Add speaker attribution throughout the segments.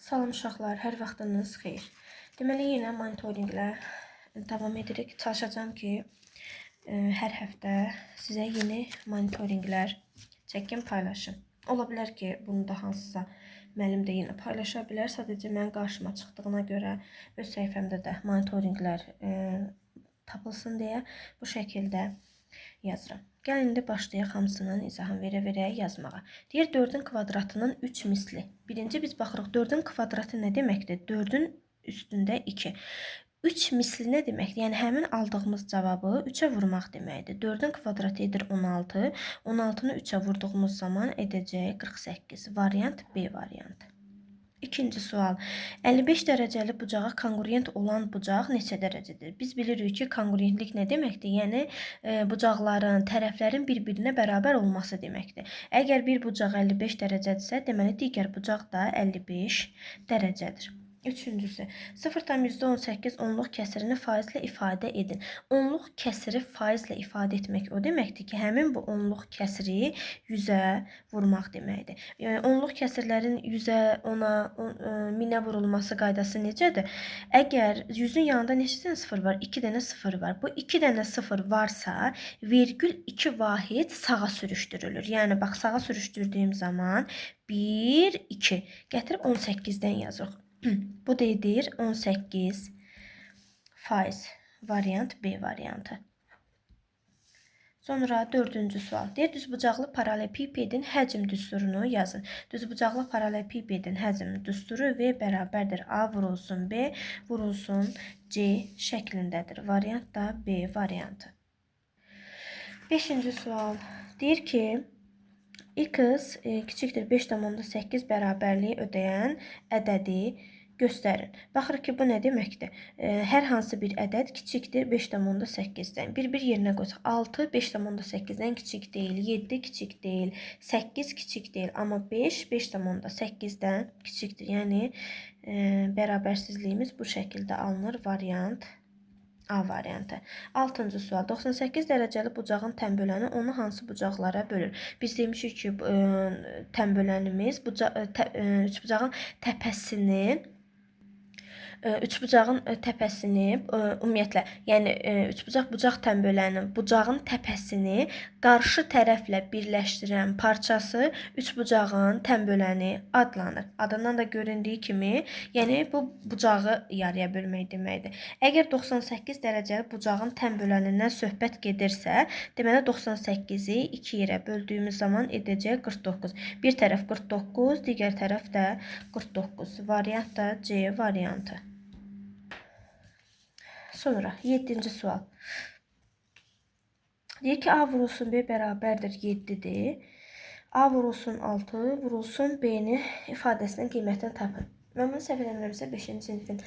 Speaker 1: Salam uşaqlar, hər vaxtınız xeyir. Deməli, yenə monitorinqlə davam edirik. Çalışacağam ki, hər həftə sizə yeni monitorinqlər çəkim, paylaşım. Ola bilər ki, bunu da hansısa müəllim də yenə paylaşa bilər. Sadəcə mən qarşıma çıxdığına görə öz səhifəmdə də monitorinqlər tapılsın deyə bu şəkildə yazıram. Gəlin indi başlayaq hamısının izahını verə-verə yazmağa. Deyir 4-ün kvadratının 3 misli. Birinci biz baxırıq 4-ün kvadratı nə deməkdir? 4-ün üstündə 2. 3 misli nə deməkdir? Yəni həmin aldığımız cavabı 3-ə vurmaq deməkdir. 4-ün kvadratı edir 16. 16-nı 3-ə vurduğumuz zaman edəcək 48. Variant B variantı. İkinci sual. 55 dərəcəli bucağa konqruent olan bucaq neçə dərəcədir? Biz bilirik ki, konqruentlik nə deməkdir? Yəni bucaqların, tərəflərin bir-birinə bərabər olması deməkdir. Əgər bir bucaq 55 dərəcədirsə, deməli digər bucaq da 55 dərəcədir. Üçüncüsü, 0,18 onluq kəsirini faizlə ifadə edin. Onluq kəsiri faizlə ifadə etmək o deməkdir ki, həmin bu onluq kəsiri 100-ə vurmaq deməkdir. Yəni, onluq kəsirlərin 100-ə, 10-a, 1000-ə vurulması qaydası necədir? Əgər 100-ün yanında neçə dənə sıfır var? 2 dənə sıfır var. Bu 2 dənə sıfır varsa, vergül 2 vahid sağa sürüşdürülür. Yəni, bax, sağa sürüşdürdüyüm zaman 1, 2 gətirib 18-dən yazırıq. Bu da edir 18 faiz. Variant B variantı. Sonra dördüncü sual. Deyir, düzbucaqlı paralelipipedin həcm düsturunu yazın. Düzbucaqlı paralelipipedin həcm düsturu V bərabərdir A vurulsun B vurulsun C şəklindədir. Variant da B variantı. Beşinci sual. Deyir ki, X kiçikdir 5,8 bərabərliyi ödəyən ədədi göstərin. Baxırıq ki, bu nə deməkdir? Hər hansı bir ədəd kiçikdir 5,8-dən. Bir-bir yerinə qoysaq. 6 5,8-dən kiçik deyil, 7 kiçik deyil, 8 kiçik deyil. Amma 5 5,8-dən kiçikdir. Yəni, bərabərsizliyimiz bu şəkildə alınır. Variant A variantı. Altıncı sual. 98 dərəcəli bucağın tənböləni onu hansı bucaqlara bölür? Biz demişik ki, tənbölənimiz üçbucağın təpəsini ümumiyyətlə, yəni üçbucaq bucaq tənbölənin bucağın təpəsini qarşı tərəflə birləşdirən parçası üçbucağın tənböləni adlanır. Adından da göründüyü kimi, yəni bu bucağı yarıya bölmək deməkdir. Əgər 98 dərəcəli bucağın tənbölənindən söhbət gedirsə, deməli 98-i 2 yerə böldüyümüz zaman edəcək 49. Bir tərəf 49, digər tərəf də 49. Variant da C variantı. Sonra 7-ci sual. Deyir ki, A vurulsun B bərabərdir 7-dir. A vurulsun 6 vurulsun B-nin ifadəsinin qiymətini tapın. Mən bunu səhv eləmirəmsə 5-ci sinifin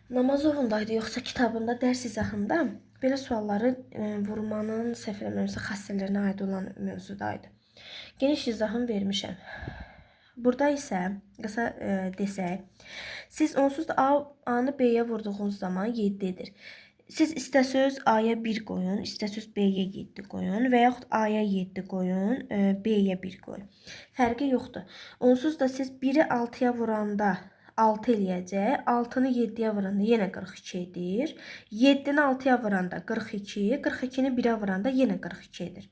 Speaker 1: Namazovundaydı, yoxsa kitabında, dərs izahında belə sualları vurmanın səhv eləmirəmsə xassələrinə aid olan mövzudaydı. Geniş izahını vermişəm. Burada isə qısa desək, siz onsuz da A-nı B-yə vurduğunuz zaman 7 edir. Siz istəsəniz A-ya 1 qoyun, istəsəniz B-yə 7 qoyun və yaxud A-ya 7 qoyun, B-yə 1 qoyun. Fərqi yoxdur. Onsuz da siz 1-i 6-ya vuranda 6 eləyəcək. 6-nı 7-yə vuranda yenə 42 edir. 7-ni 6-ya vuranda 42, 42-ni 1-ə vuranda yenə 42 edir.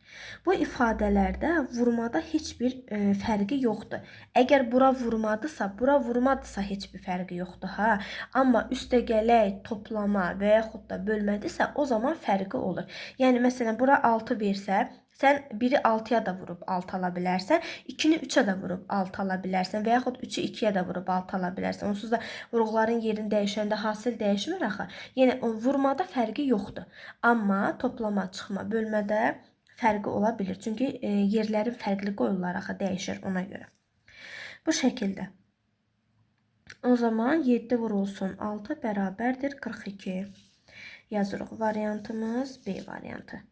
Speaker 1: Bu ifadələrdə vurmada heç bir fərqi yoxdur. Əgər bura vurmadısa, bura vurmadısa heç bir fərqi yoxdur, ha. Amma üstəgələk, toplama və yaxud da bölmədirsə, o zaman fərqi olur. Yəni, məsələn, bura 6 versə, sən 1-i 6-ya da vurub 6 ala bilərsən, 2-ni 3-ə də vurub 6 ala bilərsən və yaxud 3-ü 2-yə də vurub 6 ala bilərsən. Onsuz da vurğuların yerini dəyişəndə hasil dəyişmir axı. Yəni, vurmada fərqi yoxdur. Amma toplama, çıxma, bölmədə fərqi ola bilir. Çünki yerlərin fərqli qoyurlar axı, dəyişir ona görə. Bu şəkildə. O zaman 7 vurulsun 6 bərabərdir 42. Yazırıq. Variantımız B variantı.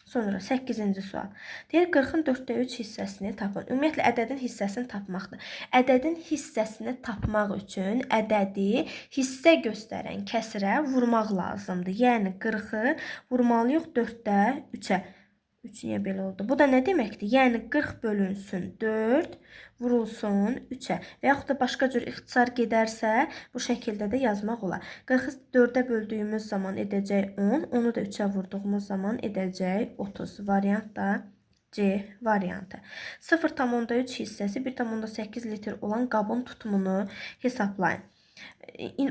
Speaker 1: Sonra 8-ci sual. Deyir 40-ın 4-də 3 hissəsini tapın. Ümumiyyətlə ədədin hissəsini tapmaqdır. Ədədin hissəsini tapmaq üçün ədədi hissə göstərən kəsrə vurmaq lazımdır. Yəni 40-ı vurmalıyıq 4-də 3-ə. 3 niyə belə oldu? Bu da nə deməkdir? Yəni 40 bölünsün 4 vurulsun 3-ə. Və yaxud da başqa cür ixtisar gedərsə bu şəkildə də yazmaq olar. 40-ı 4-ə böldüyümüz zaman edəcək 10, onu da 3-ə vurduğumuz zaman edəcək 30. Variant da C variantı. 0,3 hissəsi 1,8 litr olan qabın tutumunu hesablayın.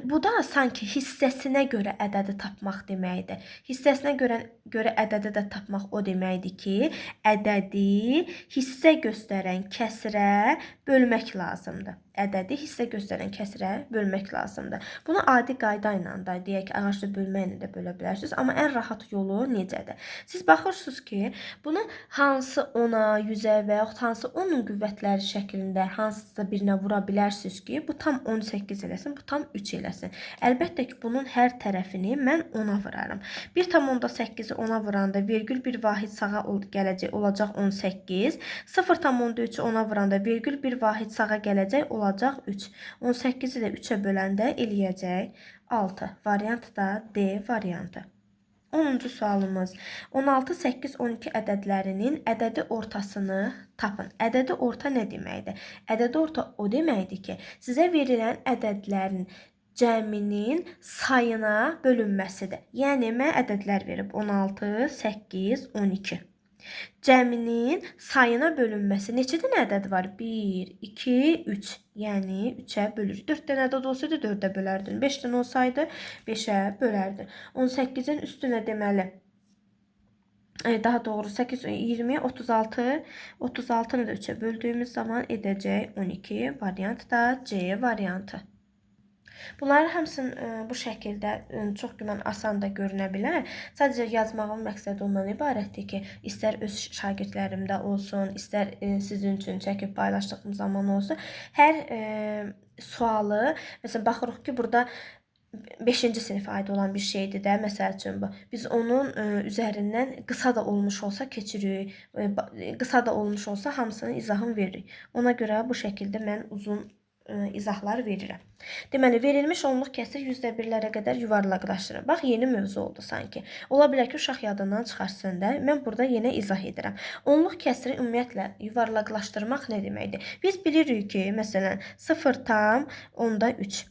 Speaker 1: Bu da sanki hissəsinə görə ədədi tapmaq deməkdir. Hissəsinə görə ədədi də tapmaq o deməkdir ki, ədədi hissə göstərən kəsrə bölmək lazımdır. Ədədi hissə göstərən kəsrə bölmək lazımdır. Bunu adi qayda ilə də, deyək ki, ağaclı bölməklə də bölə bilərsiniz. Amma ən rahat yolu necədir? Siz baxırsınız ki, bunu hansı 10-a, 100-ə və yaxud hansı 10-un qüvvətləri şəklində hansısa birinə vura bilərsiniz ki, bu tam 18 eləsin, bu tam 3 eləsin. Əlbəttə ki, bunun hər tərəfini mən 10-a vurarım. 1,8-i 10-a vuranda vergül bir vahid sağa gələcək, olacaq 18. 0,3-ü 10-a vuranda vergül bir vahid sağa gələcək, olacaq 3. 18-i də 3-ə böləndə eləyəcək 6. Variant da D variantı. 10-cu sualımız. 16, 8, 12 ədədlərinin ədədi ortasını tapın. Ədədi orta nə deməkdir? Ədədi orta o deməkdir ki, sizə verilən ədədlərin cəminin sayına bölünməsidir. Yəni, mən ədədlər verib 16, 8, 12. Cəminin sayına bölünməsi neçə dənə ədəd var? 1, 2, 3. Yəni 3-ə bölürük. 4 dənə ədəd olsaydı 4-ə bölərdin. 5 dənə olsaydı 5-ə bölərdin. 18-in üstünə deməli, daha doğrusu 8, 20, 36, 36-nı da 3-ə böldüyümüz zaman edəcək 12. Variant da C variantı. Bunların hamısını bu şəkildə çox güman asan da görünə bilər. Sadəcə yazmağın məqsədi ondan ibarətdir ki, istər öz şagirdlərimdə olsun, istər sizin üçün çəkib paylaşdığım zaman olsun, hər sualı, məsələn, baxırıq ki, burada 5-ci sinifə aid olan bir şeydir də, məsəl üçün bu. Biz onun üzərindən qısa da olmuş olsa keçirik, qısa da olmuş olsa hamısının izahını veririk. Ona görə bu şəkildə mən uzun izahlar verirəm. Deməli, verilmiş onluq kəsir 100-də 1-lərə qədər yuvarlaqlaşdırın. Bax, yeni mövzu oldu sanki. Ola bilər ki, uşaq yadından çıxarsın da. Mən burada yenə izah edirəm. Onluq kəsiri ümumiyyətlə yuvarlaqlaşdırmaq nə deməkdir? Biz bilirik ki, məsələn, 0,3.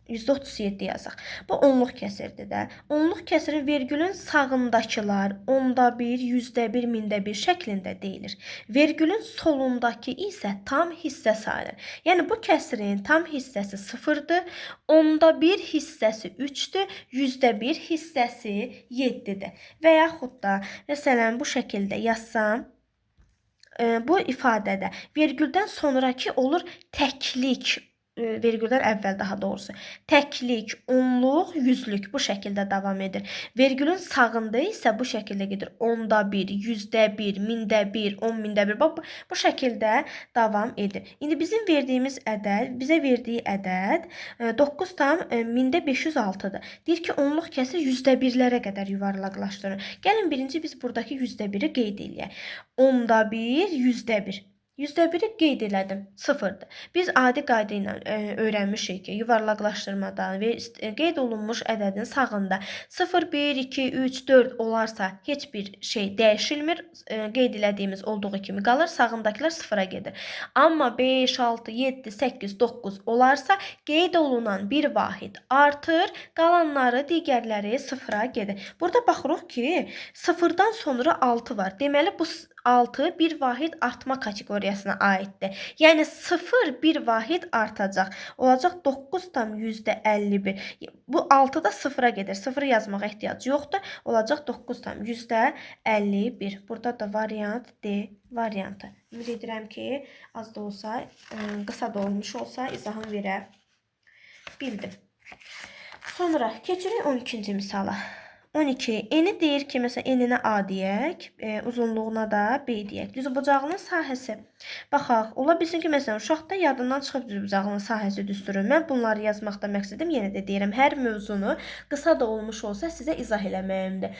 Speaker 1: %37 yazaq. Bu onluq kəsirdir də. Onluq kəsirin vergülün sağındakılar onda 1, 100-də 1, 1000-də 1 şəklində deyilir. Vergülün solundakı isə tam hissə sayılır. Yəni bu kəsirin tam hissəsi 0-dır, onda 1 hissəsi 3-dür, 100-də 1 hissəsi 7-dir. Və yaxud da məsələn bu şəkildə yazsam, bu ifadədə vergüldən sonrakı olur təklik, vergüldən əvvəl daha doğrusu. Təklik, onluq, yüzlük bu şəkildə davam edir. Vergülün sağında isə bu şəkildə gedir. Onda 1, 100-də 1, 1000-də 1, 10 1000-də 1. Bax, bu şəkildə davam edir. İndi bizim verdiyimiz ədəd, bizə verdiyi ədəd 9 tam 1000-də 506-dır. Deyir ki, onluq kəsir 100-də 1-lərə qədər yuvarlaqlaşdırır. Gəlin birinci biz buradakı 100-də 1-i qeyd eləyək. Onda 1, 100-də 1. 100-də 1-i qeyd elədim, 0-dır. Biz adi qayda ilə öyrənmişik ki, yuvarlaqlaşdırmadan və qeyd olunmuş ədədin sağında 0, 1, 2, 3, 4 olarsa heç bir şey dəyişilmir. Qeyd elədiyimiz olduğu kimi qalır, sağındakılar 0-a gedir. Amma 5, 6, 7, 8, 9 olarsa qeyd olunan bir vahid artır, qalanları, digərləri 0-a gedir. Burada baxırıq ki, 0-dan sonra 6 var. Deməli, bu 6 bir vahid artma kateqoriyasına aiddir. Yəni 0 bir vahid artacaq. Olacaq 9,51. Bu 6 da 0-a gedir. 0-ı yazmağa ehtiyac yoxdur. Olacaq 9,51. Burada da variant D variantı. Ümid edirəm ki, az da olsa, qısa da olmuş olsa izahını verə bildim. Sonra keçirik 12-ci misala. 12. Eni deyir ki, məsələn, eninə A deyək, uzunluğuna da B deyək. Düzbucaqlının sahəsi Baxaq, ola bilsin ki, məsələn, uşaq da yadından çıxıb düzbucaqlının sahəsi düsturu. Mən bunları yazmaqda məqsədim, yenə də deyirəm, hər mövzunu qısa da olmuş olsa sizə izah eləməyimdir.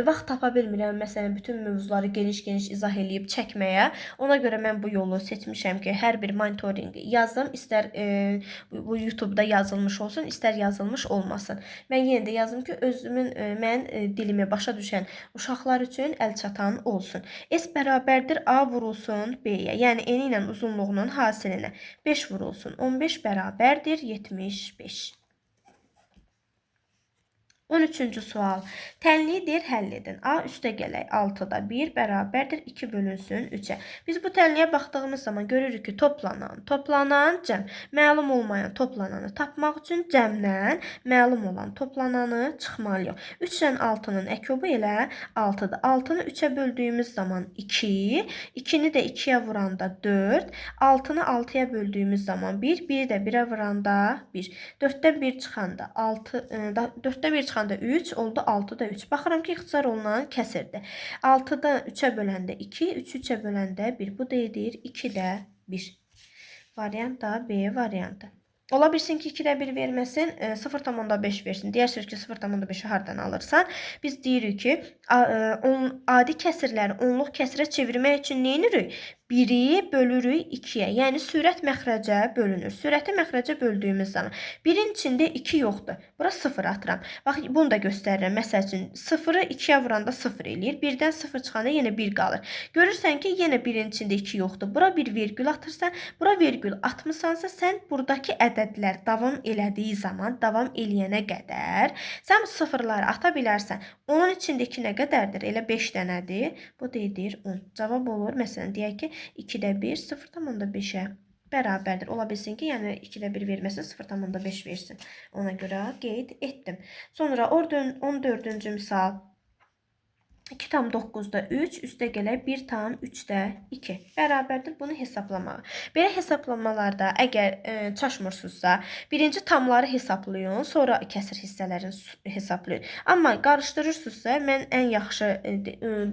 Speaker 1: Vaxt tapa bilmirəm, məsələn, bütün mövzuları geniş-geniş izah eləyib çəkməyə. Ona görə mən bu yolu seçmişəm ki, hər bir monitorinqi yazdım. İstər bu YouTube-da yazılmış olsun, istər yazılmış olmasın. Mən yenə də yazdım ki, özümün, mən dilimi başa düşən uşaqlar üçün əlçatan olsun. S bərabərdir A vurulsun B-yə. Yəni, eni ilə uzunluğunun hasilinə 5 vurulsun. 15 bərabərdir 75. 13-cü sual. Tənliyi deyir, həll edin. A üstə gələk 6-da 1 bərabərdir 2 bölünsün 3-ə. Biz bu tənliyə baxdığımız zaman görürük ki, toplanan, toplanan, cəm. Məlum olmayan toplananı tapmaq üçün cəmdən məlum olan toplananı çıxmalıyıq. 3 ilə 6-nın əkobu elə 6-dır. 6-nı 3-ə böldüyümüz zaman 2, 2-ni də 2-yə vuranda 4, 6-nı 6-ya böldüyümüz zaman 1, 1-i də 1-ə vuranda 1. 4-dən 1 çıxanda 6, 4-dən 1 çıxanda 3 oldu, 6-da 3. Baxıram ki, ixtisar olunan kəsirdir. 6-da 3-ə böləndə 2, 3-ü 3-ə böləndə 1. Bu da edir 2-də 1. Variant da B variantı. Ola bilsin ki, 2-də 1 verməsin, 0,5 versin. Deyirsiniz ki, 0,5-i hardan alırsan? Biz deyirik ki, adi kəsirləri onluq kəsirə çevirmək üçün nə edirik? 1-i bölürük 2-yə. Yəni, sürət məxrəcə bölünür. Sürəti məxrəcə böldüyümüz zaman 1-in içində 2 yoxdur. Bura 0 atıram. Bax, bunu da göstərirəm. Məsəl üçün, 0-ı 2-yə vuranda 0 eləyir. 1-dən 0 çıxanda yenə 1 qalır. Görürsən ki, yenə 1-in içində 2 yoxdur. Bura bir vergül atırsan. Bura vergül atmısansa, sən buradakı ədədlər davam elədiyi zaman, davam eləyənə qədər sən sıfırları ata bilərsən. Onun içində 2 nə qədərdir? Elə 5 dənədir. Bu da edir 10. Cavab olur. Məsələn, deyək ki, 2-də 1, 0,5-ə bərabərdir. Ola bilsin ki, yəni 2-də 1 verməsin, 0,5 versin. Ona görə qeyd etdim. Sonra 14-cü misal. 2,9-da 3, üstə gələk 1,3-də 2 bərabərdir bunu hesablamağa. Belə hesablamalarda əgər çaşmırsınızsa, birinci tamları hesablayın, sonra kəsir hissələrini hesablayın. Amma qarışdırırsınızsa, mən ən yaxşı,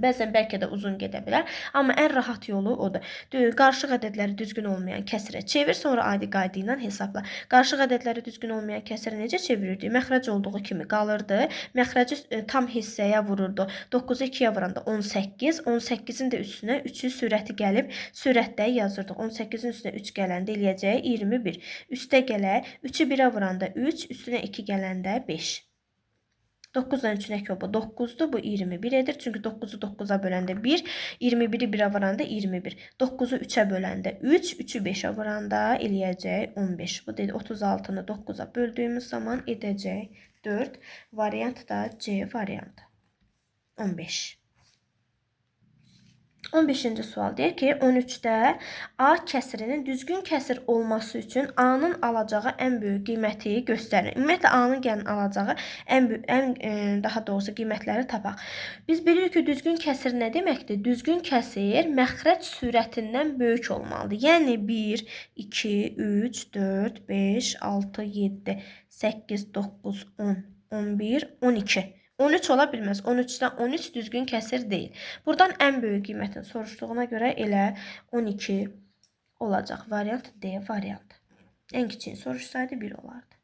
Speaker 1: bəzən bəlkə də uzun gedə bilər, amma ən rahat yolu odur. Qarışıq ədədləri düzgün olmayan kəsirə çevir, sonra adi qayda ilə hesabla. Qarışıq ədədləri düzgün olmayan kəsirə necə çevirirdik? Məxrəc olduğu kimi qalırdı, məxrəci tam hissəyə vururdu. 9-u 2-yə vuranda 18, 18-in də üstünə 3-ün sürəti gəlib, sürətdə yazırdıq. 18-in üstünə 3 gələndə eləyəcək 21. Üstə gələk, 3-ü 1-ə vuranda 3, üstünə 2 gələndə 5. 9-dan 3-ün əkobu 9-dur, bu 21 edir. Çünki 9-u 9-a böləndə 1, 21-i 1-ə vuranda 21. 9-u 3-ə böləndə 3, 3-ü 5-ə vuranda eləyəcək 15. Bu dedi 36-nı 9-a böldüyümüz zaman edəcək 4. Variant da C variantı. 15. 15-ci sual deyir ki, 13-də A kəsirinin düzgün kəsir olması üçün A-nın alacağı ən böyük qiyməti göstərir. Ümumiyyətlə, A-nın gəlin alacağı daha doğrusu qiymətləri tapaq. Biz bilirik ki, düzgün kəsir nə deməkdir? Düzgün kəsir məxrəc sürətindən böyük olmalıdır. Yəni, 1, 2, 3, 4, 5, 6, 7, 8, 9, 10, 11, 12. 13 ola bilməz. 13-dən 13 düzgün kəsir deyil. Buradan ən böyük qiymətin soruşduğuna görə elə 12 olacaq. Variant D variantı. Ən kiçiyi soruşsaydı 1 olardı.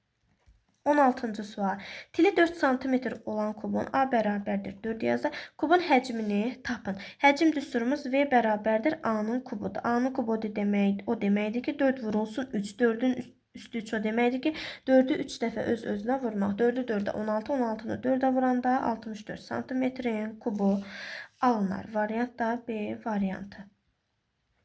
Speaker 1: 16-cı sual. Tili 4 sm olan kubun A bərabərdir 4 yazaq. Kubun həcmini tapın. Həcm düsturumuz V bərabərdir A-nın kubudur. A-nın kubu o deməkdir ki, 4 vurulsun 3. 4-ün üstü 3 o deməkdir ki, 4-ü 3 dəfə öz-özünə vurmaq. 4-ü 4-ə 16, 16-nı 4-ə vuranda 64 santimetrin kubu alınar. Variant da B variantı.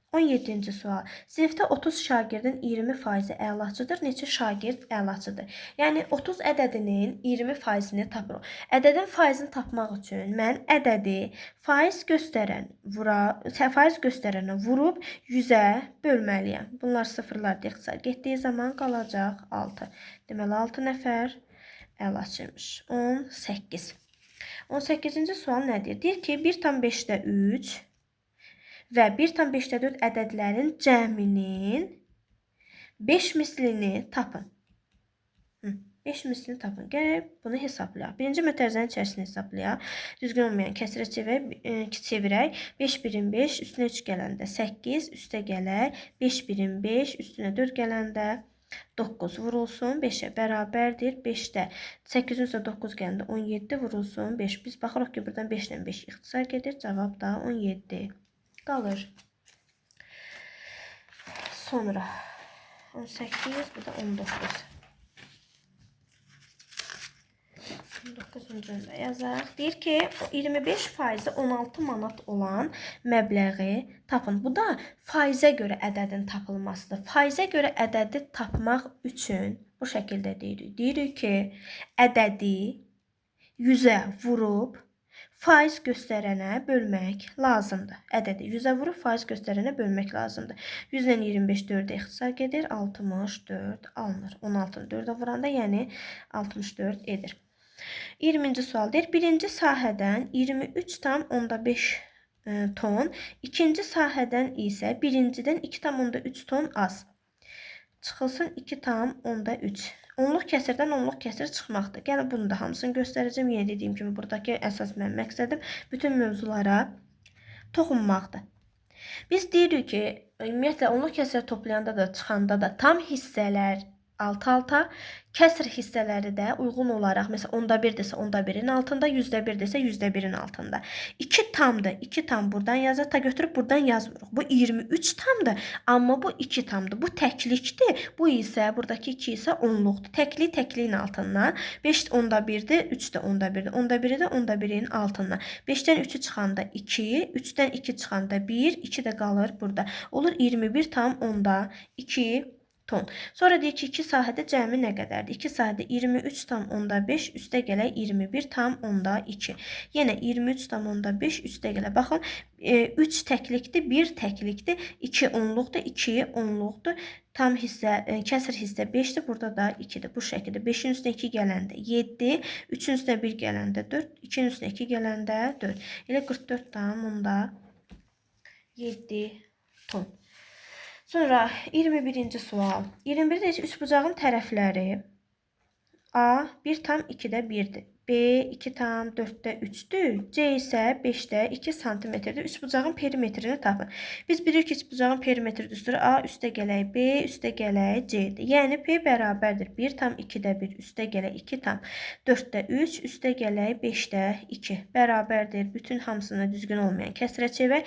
Speaker 1: 17-ci sual. Sinifdə 30 şagirdin 20%-i əlaçıdır. Neçə şagird əlaçıdır? Yəni 30 ədədinin 20%-ni tapırıq. Ədədin faizini tapmaq üçün mən ədədi faiz göstərən faiz göstərənə vurub 100-ə bölməliyəm. Bunlar sıfırlar ixtisar getdiyi zaman qalacaq 6. Deməli 6 nəfər əlaçıymış. 18. 18-ci sual nə deyir? Deyir ki, 1,5-də 3 və 1,5-də 4 ədədlərin cəminin 5 mislini tapın. 5 mislini tapın. Gələk bunu hesablayaq. Birinci mötərizənin içərisini hesablayaq. Düzgün olmayan kəsirə çevirək. 5 birim 5, üstünə 3 gələndə 8, üstə gələk. 5 birim 5, üstünə 4 gələndə 9 vurulsun. 5-ə bərabərdir. 5-də 8-in üstünə 9 gələndə 17 vurulsun. 5. Biz baxırıq ki, buradan 5 ilə 5 ixtisar gedir. Cavab da 17 qalır. Sonra 18, bu da 19. 19-cunu da yazaq. Deyir ki, 25% 16 manat olan məbləği tapın. Bu da faizə görə ədədin tapılmasıdır. Faizə görə ədədi tapmaq üçün bu şəkildə deyirik. Deyirik ki, ədədi 100-ə vurub faiz göstərənə bölmək lazımdır. Ədədi 100-ə vurub faiz göstərənə bölmək lazımdır. 100 ilə 25 4-ə ixtisar gedir. 64 alınır. 16-nı 4-ə vuranda, yəni 64 edir. 20-ci sual deyir. Birinci sahədən 23,5 ton, ikinci sahədən isə birincidən 2,3 ton az. Çıxılsın 2,3. Onluq kəsirdən onluq kəsir çıxmaqdır. Gəlin bunu da hamısını göstərəcəm. Yenə dediyim kimi buradakı əsas mənim məqsədim bütün mövzulara toxunmaqdır. Biz deyirik ki, ümumiyyətlə onluq kəsirə toplayanda da çıxanda da tam hissələr alt-alta, kəsr hissələri də uyğun olaraq, məsələn, onda 1 desə onda 1-in altında, %1 desə %1-in altında. 2 tamdır, 2 tam buradan yazır, ta götürüb buradan yazmırıq. Bu 23 tamdır, amma bu 2 tamdır. Bu təklikdir, bu isə, buradakı 2 isə onluqdur. Təklik təkliyin altından, 5 onda 1-dir, 3 də onda 1-dir, onda 1-i də onda 1-in altından. 5-dən 3-ü çıxanda 2, 3-dən 2 çıxanda 1, 2 də qalır burada. Olur 21 tam onda 2 ton. Sonra deyir ki, 2 sahədə cəmi nə qədərdir? 2 sahədə 23,5 üstə gələk 21,2. Yenə 23,5 üstə gələk. Baxın, 3 təklikdir, 1 təklikdir, 2 onluqdur, 2 onluqdur. Tam hissə, kəsr hissə 5-dir, burada da 2-dir. Bu şəkildə 5-in üstünə 2 gələndə 7, 3-ün üstünə 1 gələndə 4, 2-nin üstünə 2 gələndə 4. Elə 44,7 ton. Sonra 21-ci sual. 21-də üçbucağın tərəfləri A 1,2-də 1-dir. B 2,4-də 3-dür. C isə 5-də 2 santimetrdir. Üçbucağın perimetrini tapın. Biz bilirik ki, üçbucağın perimetri düsturu A üstə gələk B üstə gələk C-dir. Yəni P bərabərdir 1,2-də 1 üstə gələk 2,4-də 3 üstə gələk 5-də 2 bərabərdir. Bütün hamısını düzgün olmayan kəsrə çevirək.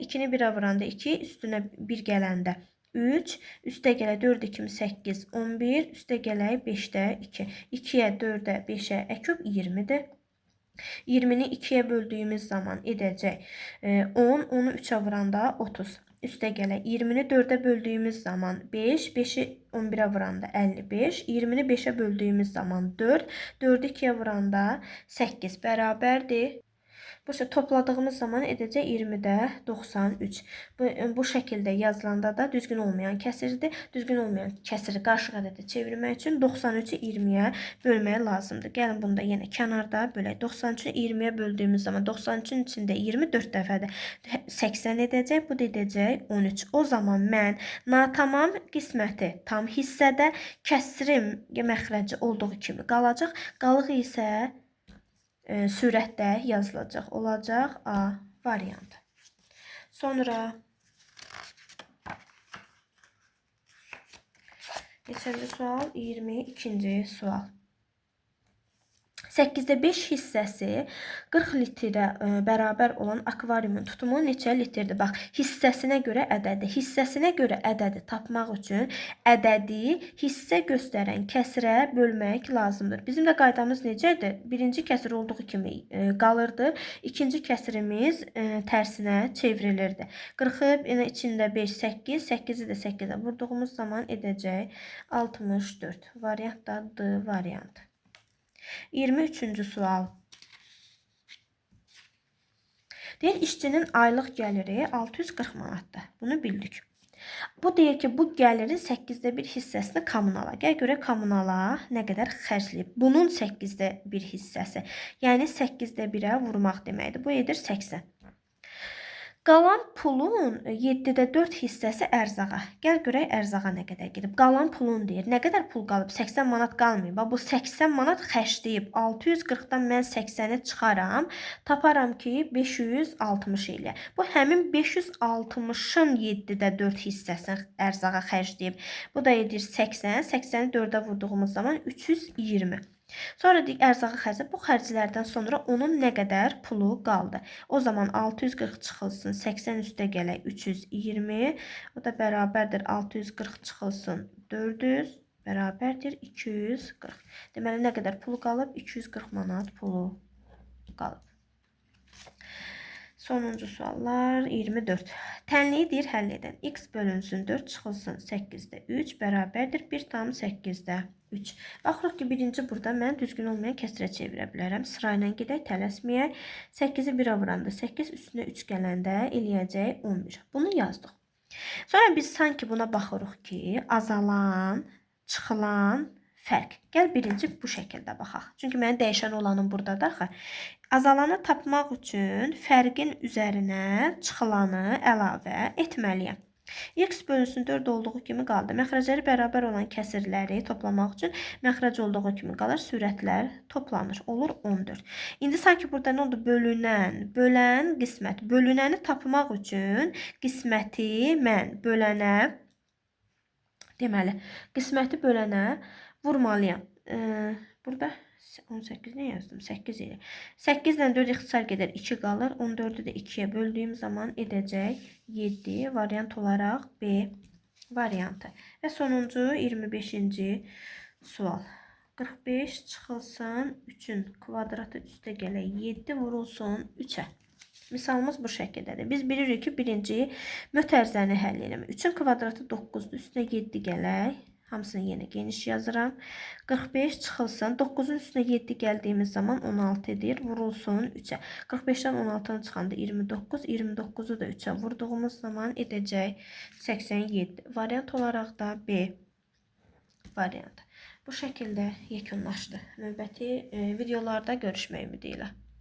Speaker 1: 2-ni 1-ə vuranda 2, üstünə 1 gələndə 3, üstə gələk 4, 2, 8, 11, üstə gələk 5-də 2. 2-yə, 4-ə, 5-ə əküb 20-dir. 20-ni 2-yə böldüyümüz zaman edəcək 10, 10-u 3-ə vuranda 30. Üstə gələk 20-ni 4-ə böldüyümüz zaman 5, 5-i 11-ə vuranda 55, 20-ni 5-ə böldüyümüz zaman 4, 4-ü 2-yə vuranda 8 bərabərdir. Bu topladığımız zaman edəcək 20-də 93. Bu şəkildə yazılanda da düzgün olmayan kəsirdir. Düzgün olmayan kəsiri qarışıq ədədə çevirmək üçün 93-ü 20-yə bölmək lazımdır. Gəlin bunu da yenə kənarda bölək. 93-ü 20-yə böldüyümüz zaman 93-ün içində 24 dəfədə 80 edəcək. Bu da edəcək 13. O zaman mən natamam qisməti tam hissədə kəsirim məxrəci olduğu kimi qalacaq. Qalığı isə sürətdə yazılacaq. Olacaq A variantı. Sonra neçənci sual? 22-ci sual. 8-də 5 hissəsi 40 litrə bərabər olan akvariumun tutumu neçə litrdir? Bax, hissəsinə görə ədədi. Hissəsinə görə ədədi tapmaq üçün ədədi hissə göstərən kəsrə bölmək lazımdır. Bizim də qaydamız necədir? Birinci kəsir olduğu kimi qalırdı. İkinci kəsirimiz tərsinə çevrilirdi. 40-ı içində 5, 8, 8-i də 8-ə vurduğumuz zaman edəcək 64. Variant da D variantı. 23-cü sual. Deyir, işçinin aylıq gəliri 640 manatdır. Bunu bildik. Bu deyir ki, bu gəlirin 8-də 1 hissəsini kommunala. Gəl görək kommunala nə qədər xərcləyib. Bunun 8-də 1 hissəsi. Yəni 8-də 1-ə vurmaq deməkdir. Bu edir 80. Qalan pulun 7-də 4 hissəsi ərzağa. Gəl görək ərzağa nə qədər gedib. Qalan pulun deyir. Nə qədər pul qalıb? 80 manat qalmayıb. Bax, bu 80 manat xərcləyib. 640-dan mən 80-i çıxaram. Taparam ki, 560 elə. Bu həmin 560-ın 7-də 4 hissəsini ərzağa xərcləyib. Bu da edir 80. 80-i 4-ə vurduğumuz zaman 320. Sonra deyik ərzağa xərclə. Bu xərclərdən sonra onun nə qədər pulu qaldı? O zaman 640 çıxılsın 80 üstə gələk 320. O da bərabərdir 640 çıxılsın 400 bərabərdir 240. Deməli nə qədər pulu qalıb? 240 manat pulu qalıb. Sonuncu suallar 24. Tənliyi deyir həll edin. X bölünsün 4 çıxılsın 8-də 3 bərabərdir 1,8-də 3. Baxırıq ki, birinci burada mən düzgün olmayan kəsrə çevirə bilərəm. Sırayla gedək, tələsməyək. 8-i 1-ə vuranda 8, üstünə 3 gələndə eləyəcək 11. Bunu yazdıq. Sonra biz sanki buna baxırıq ki, azalan, çıxılan fərq. Gəl birinci bu şəkildə baxaq. Çünki mənim dəyişən olanım buradadır axı. Azalanı tapmaq üçün fərqin üzərinə çıxılanı əlavə etməliyəm. X bölünsün 4 olduğu kimi qaldı. Məxrəcləri bərabər olan kəsirləri toplamaq üçün məxrəc olduğu kimi qalır. Sürətlər toplanır. Olur 14. İndi sanki burada nə oldu? Bölünən, bölən qismət. Bölünəni tapmaq üçün qisməti mən bölənə, deməli, qisməti bölənə vurmalıyam. Burada 18 nə yazdım? 8 ilə. 8 ilə 4 ixtisar gedər, 2 qalır. 14-ü də 2-yə böldüyüm zaman edəcək 7. Variant olaraq B variantı. Və sonuncu 25-ci sual. 45 çıxılsın 3-ün kvadratı üstə gələk 7 vurulsun 3-ə. Misalımız bu şəkildədir. Biz bilirik ki, birinci mötərizəni həll eləmək. 3-ün kvadratı 9-dur. Üstünə 7 gələk. Hamısını yenə geniş yazıram. 45 çıxılsın. 9-un üstünə 7 gəldiyimiz zaman 16 edir. Vurulsun 3-ə. 45-dən 16-nı çıxanda 29. 29-u da 3-ə vurduğumuz zaman edəcək 87. Variant olaraq da B variantı. Bu şəkildə yekunlaşdı. Növbəti videolarda görüşmək ümidi ilə.